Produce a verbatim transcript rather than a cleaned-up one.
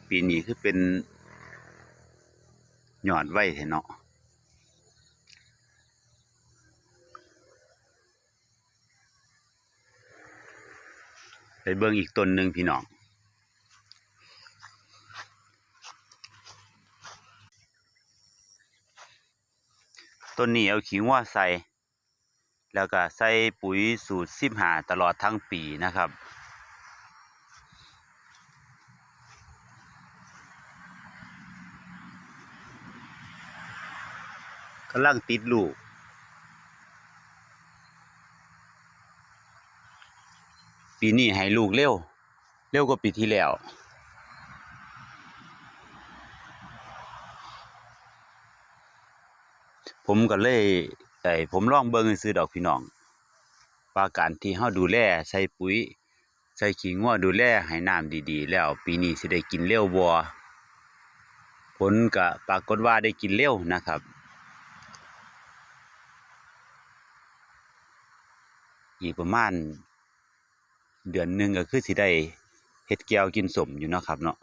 ปีนี้คือเป็นยอดไวแท้เนาะ ไปเบิ่งอีกต้นหนึ่งพี่น้อง ต้นนี้เอาขี้งัวใส่ แล้วก็ใส่ปุ๋ยสูตรสิบห้าตลอดทั้งปีนะครับ กำลังติดลูก ปีนี้ให้ลูกเร็ว เร็วกว่าปีที่แล้ว ผมก็เลย ไอ้ ผมลองเบิ่งซื่อๆดอกพี่น้อง ว่าการที่เฮาดูแล ใส่ปุ๋ย ใส่ขี้งัว ดูแลให้น้ำดีๆ แล้วปีนี้สิได้กินเร็วบ่ ผลก็ปรากฏว่าได้กินเร็วนะครับ อีกประมาณเดือนหนึ่งก็คือสิได้เฮ็ดแจ่วกินส้มอยู่เนาะครับเนาะ